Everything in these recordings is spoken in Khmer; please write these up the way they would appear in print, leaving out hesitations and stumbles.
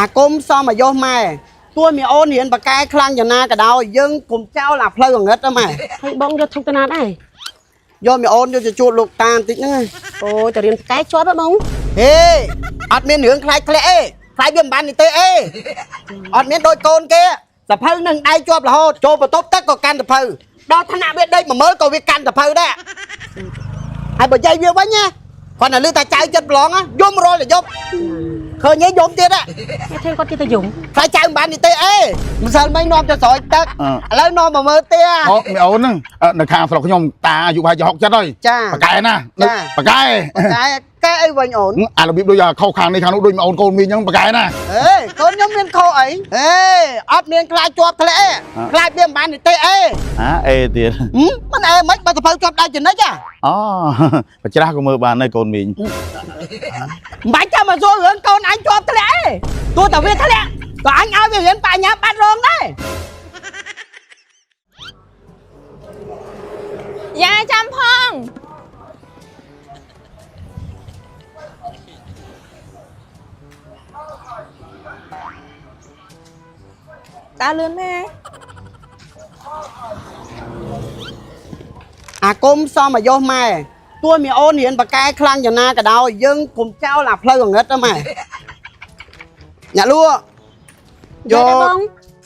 អាគុំសមអាយុម៉ែទួមីអូនរៀនបកែខ្លាំងយ៉ាងណាក៏ដោយយើងគុំចោលអាផ្លូវងងឹតហ្នឹងម៉ែ ហើយបងយកធុកទៅណាដែរ យកមីអូនយកទៅជួបលោកតាបន្តិចហ្នឹង អូយតែរៀនផ្កែជាប់ហ៎បង ហេអត់មានរឿងខ្លាចធ្លាក់អេខ្លាចវាមិនបាននេះទេអេអត់មានដូចកូនគេសភៅនឹងដៃជាប់រហូតចូលបន្ទប់ទឹកក៏កាន់សភៅដល់ថ្នាក់វាដេកមួយមើលក៏វាកាន់សភៅដែរហើយបើយាយវាវិញណាគាត់នៅលឺតែចៅចិត្តប្រឡងយំរាល់តែយប់ឃើញឯងយំទៀតហ៎ គេធ្វើគាត់គេទៅយំ ខ្លាចចៅមិនបាននេះទេអេម្សិលមិញនាំទៅស្រោចទឹកឥឡូវនាំមកមើលផ្ទះ អូមីអូនហ្នឹងនៅខាងស្រុកខ្ញុំតាអាយុប្រហែលជា60ចិត្តហើយ ចា បកែណា ចា បកែ កែកែអីវិញអូន អារបៀបដូចខុសខាងនេះខាងនោះដូចមីអូនកូនមីងហ្នឹងបកែណា អេកូនខ្ញុំមានខុសអីអេអត់មានខ្លាចជាប់ធ្លាក់អេខ្លាចវាមិនបាននេះទេអេ អាអេទៀត ហឹមមិនអេមិនបើសភៅជាប់ដៃចំណិចហ่ะ អូបច្រាស់ក៏មើលបានដែរកូនមីង មិនបាច់ចាំមកសួររឿងកូនអញជាប់ធ្លាក់អេទោះតែវាធ្លាក់ក៏អញឲ្យវារៀនបញ្ញាបាត់រងដែរ យ៉ាចាំផងតាលឿនណា អាគុំសមអាយុម៉ែទួមីអូនរៀនបកែខ្លាំងយ៉ាងណាក៏ដោយយើងគុំចោលអាផ្លូវងងឹតហ្នឹងម៉ែអ្នកលក់យក ទេបង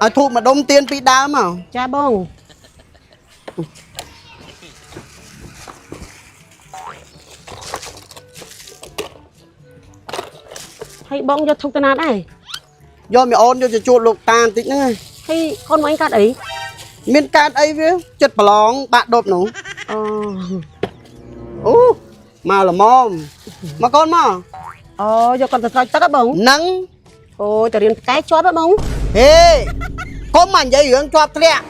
ឲ្យធូបមួយដុំទៀនពីរដើមមក ចាបងហើយបងយកធុកទៅណាដែរ យកមីអូនយកទៅជួបលោកតាបន្តិចហ្នឹង ហើយកូនមកអញកាត់អី មានកើតអីវាចិត្តប្រឡងបាក់ដប់នោះ អូ អូមកល្មមមកកូនមក អូយកគាត់ទៅស្រោចទឹកហ៎បង នឹង អូយតែរៀនផ្កែជាប់ហ៎បង ហេកុំមកនិយាយរឿងជាប់ធ្លាក់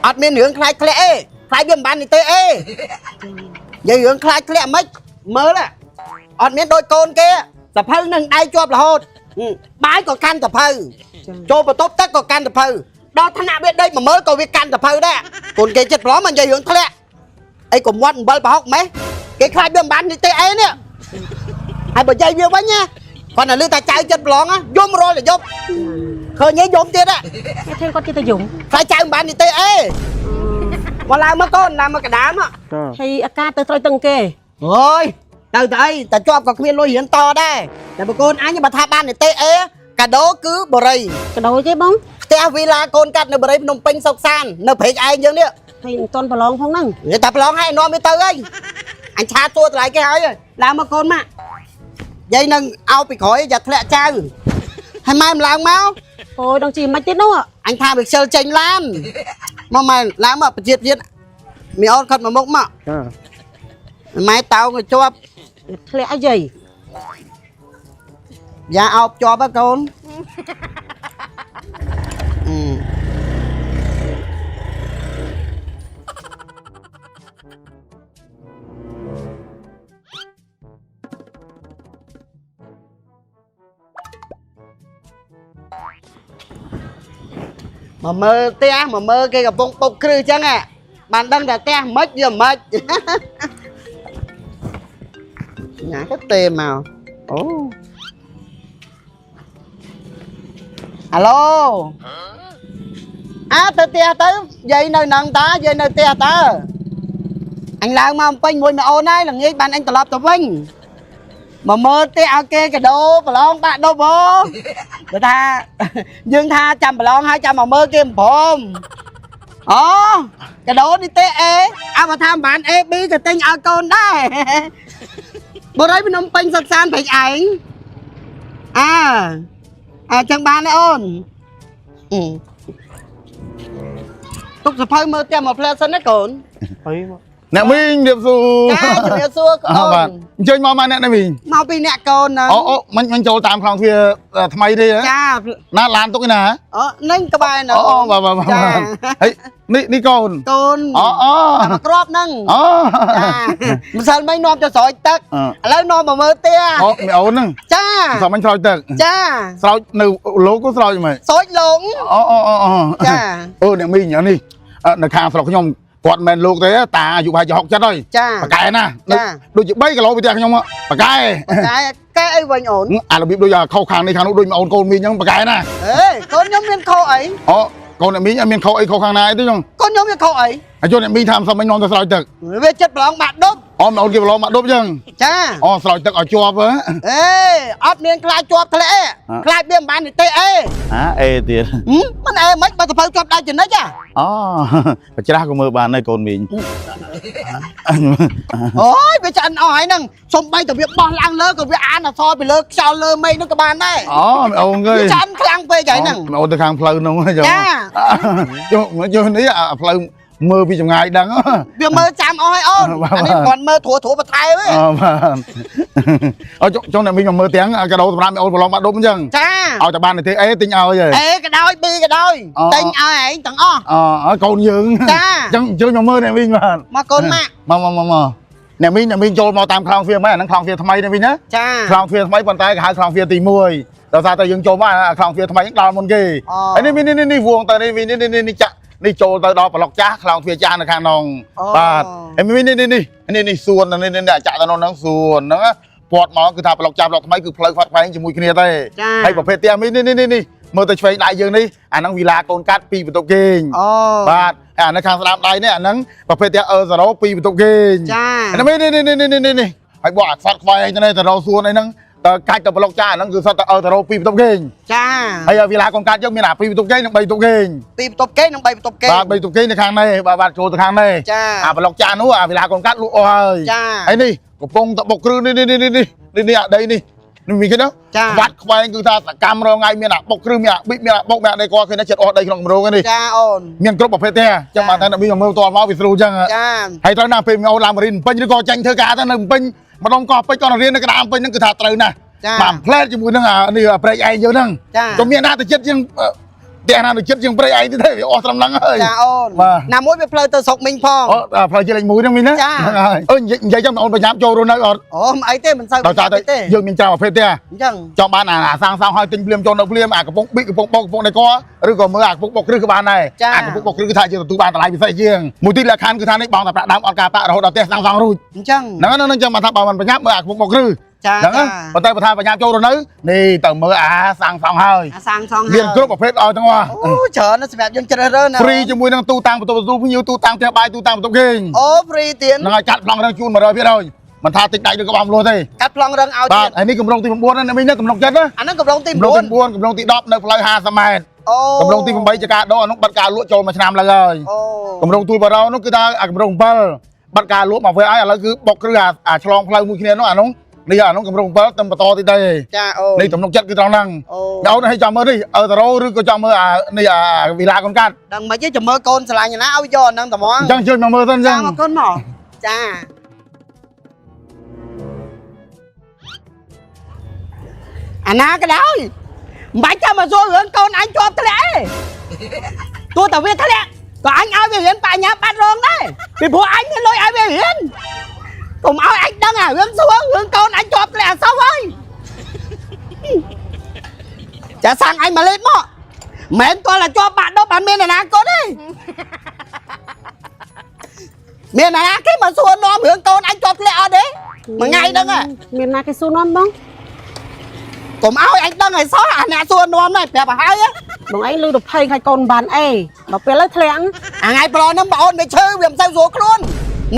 អត់មានរឿងខ្លាចធ្លាក់អេខ្លាចវាមិនបាននេះទេអេនិយាយរឿងខ្លាចធ្លាក់មិនមើលអត់មានដូចកូនគេសភៅនឹងដៃជាប់រហូតបាយក៏កាន់សភៅចូលបន្ទប់ទឹកក៏កាន់សភៅដល់ថ្នាក់វាដេកមួយមើលក៏វាកាន់សភៅដែរកូនគេចិត្តប្រឡងមកនិយាយរឿងធ្លាក់អីកុំមាត់អំបិលប្រហុកម៉េះគេខ្លាចវាមិនបាននេះទេអេនេះហើយបើយាយវាវិញណាគាត់នៅលឺតែចៅចិត្តប្រឡងយំរាល់តែយប់ឃើញឯងយំទៀត គេធ្វើគាត់គេទៅយំ ខ្លាចចៅមិនបាននេះទេអេមកឡើងមកកូនឡើងមកកដាលមក ហើយអាការទៅស្រោចទឹកគេ អូយទៅទៅអីតែជាប់ក៏គ្មានលុយរៀនតដែរតែបើកូនអញបើថាបាននេះទេអេកាដូគឺបរិយក ដោទេបង ផ្ទះវីឡាកូនកាត់នៅបរិយភ្នំពេញសុកសាននៅព្រែកឯងយើងនេះ ហើយមិនទាន់ប្រឡងផងហ្នឹង និយាយតែប្រឡងឲ្យនាំវាទៅហើយអញឆាតួតម្លៃគេហើយឡើងមកកូនមកយាយនឹងអោពីក្រោយយ៉ាធ្លាក់ចៅហើយម៉ែមិនឡើងមក អូយដល់ជីមិនទៀតនោះ អញថាវាខ្ជិលចេញឡានមកម៉ែឡើងមកប្រជាជាតិមីអូនខិតមកមុខមកម៉ែតោងឲ្យជាប់ ធ្លាក់អីយាយ យ៉ាអោបជាប់ហ៎កូនអឺមកមើលផ្ទះមកមើលគេកំពុងពុកគ្រឹះអញ្ចឹងហ៎បានដឹងតែផ្ទះមិនវាមិន ញ៉ាក៏ទេមកអូអាឡូអាទៅផ្ទះទៅយាយនៅនឹងតាយាយនៅផ្ទះតើអញឡើងមកពេញមួយមីអូនហើយល្ងាចបានអញត្រឡប់ទៅវិញមកមើលផ្ទះឲ្យគេកាដូប្រឡងបាក់ដប់ហ៎បើថាយើងថាចាំប្រឡងហើយចាំមកមើលគេមិនព្រមអូកាដូនេះទេអេអើបើថាមិនបាន A B ក៏ទិញឲ្យកូនដែរបរិយភ្នំពេញសុកសានព្រៃឯងអើអើចឹងបានទេអូនអឺទុកសភៅមើលផ្ទះមកផ្លែសិនណាកូន អ្នកមីងរៀបសួរ ចាជំរាបសួរកូ អបាទ ន អញ្ជើញមកមកអ្នកមីង មកពីអ្នកកូនហ្នឹង អូអូមិញមិញចូលតាមខ្លងទ្វារថ្មីទេហ៎ ចា ណាឡានទុកឯណា អូនឹងក្បែរហ្នឹង អូអូបាទបាទបាទ ចា ហើយនេះនេះកូន កូន អូអូ តែមកគ្រាប់ហ្នឹង អូ ចាម្សិលមិញនាំទៅស្រោចទឹក អឺ ឥឡូវនាំមកមើលផ្ទះ អូមីអូនហ្នឹង ចា សមមិញស្រោចទឹក ចា ស្រោចនៅលោកក៏ស្រោចមិន ស្រោចលង អូអូអូអូ ចា អូអ្នកមីងអានេះនៅខាងស្រុកខ្ញុំគាត់មិនមែនលោកទេតាអាយុប្រហែលជា60ចិត្តហើយ ចា បកែណា ចា ដូចជា3គីឡូពីផ្ទះខ្ញុំបកែ កែ កែអីវិញអូន អារបៀបដូចខុសខាងនេះខាងនោះដូចអូនកូនមីងហ្នឹងប្រកែណា អេកូនខ្ញុំមានខុសអី អូកូនអ្នកមីងអត់មានខុសអីខុសខាងណាអីទេចុង កូនខ្ញុំមានខុសអី ហើយជន់អ្នកមីងថាមិនសមមិញនាំទៅស្រោចទឹក វាចិត្តប្រឡងបាក់ដប់ អូអូនគេប្រឡងបាក់ដប់ចឹង ចា អូស្រោចទឹកឲ្យជាប់ហ៎ អេអត់មានខ្លាចជាប់ធ្លាក់ទេខ្លាចវាមិនបាននិទេអេ ហាអេទៀត ហឹមមិនអេមិនបើសភៅជាប់ដៃចំណិចហ៎ អូបច្រាស់ក៏មើលបានដែរកូនមីង អូយវាឆ្អិនអស់ហើយហ្នឹងសំបីតែវាបោះឡើងលើក៏វាអានអក្សរពីលើខ្យល់លើមេឃហ្នឹងក៏បានដែរ អូអូនអើយ វាឆ្អិនខ្លាំងពេកហើយហ្នឹង អូនទៅខាងផ្លូវនោះចឹង ចា ចុះចុះនេះអាផ្លូវមើលពីចម្ងាយដឹង វាមើលចាំអស់ហើយអូនអានេះគាត់មើលត្រួសត្រួសបន្ថែមទេ អូបាទអូចុះចុះអ្នកមីងមកមើលទាំងកាដូសម្រាប់អូនប្រឡងបាក់ដប់អញ្ចឹង ចា ឲ្យតែបាននិទេសអេទិញឲ្យហើយ អេក៏ដោយប៊ីក៏ដោយទិញឲ្យឯងទាំងអស់ អូកូនយើង ចា អញ្ចឹងអញ្ជើញមកមើលអ្នកមីងបាទ មកកូនម៉ាក់ មកមកមកមកអ្នកមីងអ្នកមីងចូលមកតាមខ្លោងទ្វារមិនអាហ្នឹងខ្លោងទ្វារថ្មីអ្នកមីងណា ចា ខ្លោងទ្វារថ្មីប៉ុន្តែគេហៅខ្លោងទ្វារទី1ដោយសារតែយើងចូលមកអាខ្លោងទ្វារថ្មីហ្នឹងដល់មុនគេហើយនេះនេះនេះនេះវងទៅនេះនេះនេះនេះចាក់នេះចូលទៅដល់ប្លុកចាស់ខ្លោងទ្វារចាស់នៅខាងនោះបាទហើយនេះនេះនេះនេះនេះសួននេះនេះចាក់ទៅនោះហ្នឹងសួនហ្នឹងពាត់មកគឺថាប្លុកចាស់ប្លុកថ្មីគឺផ្លូវខ្វាត់ខ្វែងជាមួយគ្នាទេ ចា ហើយប្រភេទផ្ទះមីនេះនេះនេះមើលទៅឆ្វេងដៃយើងនេះអាហ្នឹងវីឡាកូនកាត់ពីបន្ទប់គេង អូ បាទហើយអានៅខាងស្ដាំដៃនេះអាហ្នឹងប្រភេទផ្ទះ E0 ពីបន្ទប់គេង ចា អានេះនេះនេះនេះនេះនេះហើយបោះអាខ្វាត់ខ្វែងទៅនេះទៅរកសួនអីហ្នឹងតើកាច់ទៅប្លុកចាអាហ្នឹងគឺសុទ្ធតែ E0 ពីបន្ទប់គេង ចា ហើយវីឡាកូនកាត់យើងមានអាពីបន្ទប់គេងនិង3បន្ទប់គេង ពីបន្ទប់គេនិងបីបន្ទប់គេ បាទ3បន្ទប់គេងនៅខាងនេះបាទបាទចូលទៅខាងនេះ ចា អាប្លុកចានោះអាវីឡាកូនកាត់លក់អស់ហើយ ចា ហើយនេះកំពុងតបុកគ្រឿងនេះនេះនេះនេះនេះអាដីនេះនេះមានគេណា ចា វត្តខ្វែងគឺថាសកម្មរងថ្ងៃមានអាបុកគ្រឹះមានអាប៊ិចមានអាបុកមានអាដេកឃើញតែចិត្តអស់ដីក្នុងគម្រោងនេះ ចាអូន មានគ្រប់ប្រភេទទេចឹងបានថាអ្នកមីងមកមើលតមកវាស្រួលចឹង ចា ហើយត្រូវណាស់ពេលមីអូនឡើងមករៀនពេញឬក៏ចាញ់ធ្វើការទៅនៅពេញម្ដងកោះពេជ្រក៏រៀននៅកណ្ដាលពេញហ្នឹងគឺថាត្រូវណាស់ ចា បានផ្លែតជាមួយនឹងអានេះព្រែកឯងយើងហ្នឹង ចា ក៏មានណាទៅចិត្តជាងផ្ទះណាទៅចិត្តជាងព្រែកឯងទៀតទេវាអស់ត្រឹមហ្នឹងហើយ ចាអូន បាទ ណាមួយវាផ្លូវទៅស្រុកមីងផង អូផ្លូវជាលេខ1ហ្នឹងមីងណា ចា ហ្នឹងហើយអឺនិយាយចឹងអូនប្រញាប់ចូលរស់នៅអត់ អូមិនអីទេមិនសូវ ដោយសារតែ ទេ យើងមានច្រើនប្រភេទទេ អញ្ចឹង ចង់បានអាសាងសង់ឲ្យទិញភ្លាមចូលនៅភ្លាមអាកំពុងប៊ិកកំពុងបុកកំពុងដេកឬក៏មើលអាកំពុងបុកគ្រឹះក៏បានដែរអាកំពុងបុកគ្រឹះគឺថាយើងទទួលបានតម្លៃពិសេសជាងមួយទៀតលក្ខខណ្ឌគឺថានេះបងតែប្រាក់ដើមអត់ការប្រាក់រហូតដល់ផ្ទះសាងសង់រួច អញ្ចឹង ហ្នឹងហ្នឹងចាំមកថាបើមិនប្រញាប់មើលអាកំពុងបុកគ្រឹះ ចា ហ្នឹង ចា ប៉ុន្តែបើថាប្រញាប់ចូលរស់នៅនេះទៅមើលអាសាងសង់ហើយ អាសាងសង់ មានគ្រប់ប្រភេទឲ្យទាំងអស់ អូច្រើនណាស់សម្រាប់យើងជ្រើសរើសណា free ជាមួយនឹងទូតាំងបន្ទប់ទទួលភ្ញៀវទូតាំងផ្ទះបាយទូតាំងបន្ទប់គេង អូ free ទៀត ហ្នឹងហើយកាត់ប្លង់រឹងជូន100%មិនថាតិចដាច់ឬក៏បំលោះទេ កាត់ប្លង់រឹងឲ្យ បាទ ទៀត ហើយនេះកម្រងទី9ណាមីងណាកម្រងចិត្តណា អាហ្នឹងកម្រងទី កម្រងទី9កម្រងទី10នៅផ្លូវ50ម៉ែត្រ 9អូ កម្រងទី8ជាការដកអានោះបាត់ការលក់ចូលមួយឆ្នាំឡើងហើយ អូ កម្រងទួលបារោនោះគឺថាអាកម្រង7បាត់ការលក់មកវិញហើយឥឡូវគឺបុកគ្រឹះអាឆ្លងផ្លូវមួយគ្នានោះអានោះនេះអានោះកម្រង7ទៅបន្តទៀតទេ ចាអូ នេះទំនុកចិត្តគឺត្រង់ហ្នឹង អូ អូនឲ្យចាំមើលនេះអឺតារ៉ូឬក៏ចាំមើលអានេះអាវីឡាកូនកាត់ ដឹងមិនទេចាំមើលកូនស្រឡាញ់ណាឲ្យយកអាហ្នឹងតែហ្មង អញ្ចឹងជួយមកមើលសិនអញ្ចឹ ចា ង មកកូនមកចាអាណាក៏ដោយមិនបាច់ចាំមកសួររឿងកូនអញជាប់ធ្លាក់ទេទោះតែវាធ្លាក់ក៏អញឲ្យវារៀនបញ្ញាបាត់រងដែរពីព្រោះអញមានលុយឲ្យវារៀនកុំឲ្យអញដឹងអារឿងសួររឿងកូនអញជាប់ធ្លាក់អសោះហើយចាសាំងអញមកលេបមកមិនមែនតើតែជាប់បាក់ដប់បានមានអនាគតទេមានអាណាគេមកសួរនាំរឿងកូនអញជាប់ធ្លាក់អត់ទេមួយថ្ងៃហ្នឹងហ៎ មានណាគេសួរនាំបង កុំឲ្យអញដឹងឲ្យសោះអាអ្នកសួរនាំហ្នឹងប្រាប់ឲ្យហើយ បងឯងលឺទៅភ័យខ្លាចកូនបានអេដល់ពេលឥឡូវធ្លាក់ អាថ្ងៃប្រឡងហ្នឹងបងអូនវាឈឺវាមិនសូវស្រួលខ្លួន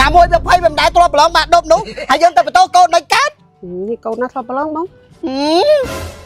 ណាមួយវាភ័យវាមិនដែលទ្រាំប្រឡងបាក់ដប់នោះហើយយើងទៅបន្ទោសកូនដូចកើត នេះកូនណាធ្លាប់ប្រឡងបង ហឹម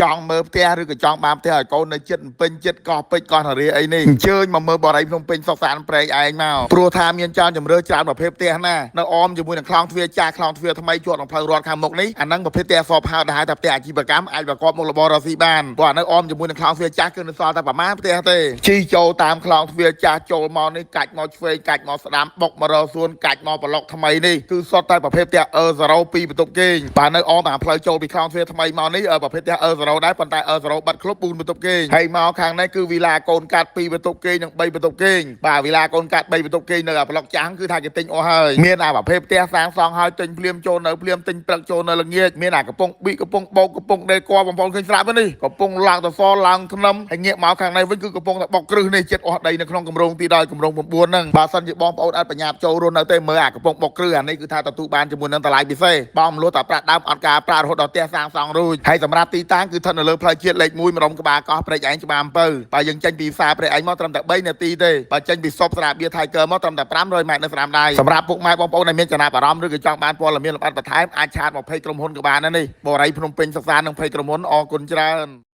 ចង់មើលផ្ទះឬក៏ចង់បានផ្ទះឲ្យកូននៅចិត្តពេញចិត្តកោះពេជ្រកោះនរាអីនេះអញ្ជើញមកមើលបរិយភ្នំពេញសុកសានព្រែកឯងមកព្រោះថាមានច្រើនជំរឿច្រើនប្រភេទផ្ទះណានៅអមជាមួយនឹងខ្លោងទ្វារចាស់ខ្លោងទ្វារថ្មីជាប់នឹងផ្លូវរដ្ឋខាងមុខនេះអាហ្នឹងប្រភេទផ្ទះសពហៅដែលហៅថាផ្ទះអាជីវកម្មអាចប្រកបមុខរបររកស៊ីបានព្រោះអានៅអមជាមួយនឹងខ្លោងទ្វារចាស់គឺនៅសល់តែប្រមាណផ្ទះទេជីចូលតាមខ្លោងទ្វារចាស់ចូលមកនេះកាច់មកឆ្វេងកាច់មកស្ដាំបុកមករកសួនកាច់មកប្លុកថ្មីនេះគឺសុទ្ធតែប្រភេទផ្ទះ E0 ពីបន្ទប់គេងបាទនៅអមតាមផ្លូវចូលពីខ្លោងទ្វារថ្មីមកនេះប្រភេទផ្ទះ E0 ដែរប៉ុន្តែ L0 បាត់គ្រប់4បន្ទប់គេងហើយមកខាងនេះគឺវីឡាកូនកាត់2បន្ទប់គេងនិង3បន្ទប់គេងបាទវីឡាកូនកាត់3បន្ទប់គេងនៅអាប្លុកចាំងគឺថាគេទិញអស់ហើយមានអាប្រភេទផ្ទះសាងសង់ហើយទិញភ្លាមចូលនៅភ្លាមទិញព្រឹកចូលនៅល្ងាចមានអាកំពុងប៊ីកំពុងបោកកំពុងដេកបងប្អូនឃើញស្រាប់នេះកំពុងឡើងតសឡើងធ្នឹមហើយងាកមកខាងនេះវិញគឺកំពុងតែបុកគ្រឹះនេះចិត្តអស់ដីនៅក្នុងគម្រោងទីដល់គម្រោង9ហ្នឹងបើសិនជាបងប្អូនអត់បញ្ញាប់ចូលរស់នៅទេមើលអាកំពុងបុកគ្រឹះអានេះគឺថាទទួលបានជាមួយនឹងតម្លៃពិសេសបងមលួតែប្រាក់ដើមអត់ការប្រាក់រហូតដល់ផ្ទះសាងសង់រួចហើយសម្រាប់ទីតាំងគឺស្ថិតនៅលើផ្លូវជាតិលេខ1ម្ដុំក្បាលកោះព្រែកឯងច្បារអំពៅបើយើងចេញពីផ្សារព្រែកឯងមកត្រឹមតែ3នាទីទេបើចេញពីសុបស្រាបៀរ Tiger មកត្រឹមតែ500ម៉ែត្រនៅស្រាមដៃសម្រាប់ពុកម៉ែបងប្អូនដែលមានចំណាប់អារម្មណ៍ឬក៏ចង់បានព័ត៌មានលម្អិតបន្ថែមអាចឆាតមក20ក្រុមហ៊ុនក៏បានដែរនេះបរិយភ្នំពេញសិក្សានិង20ក្រុមហ៊ុនអរគុណច្រើន។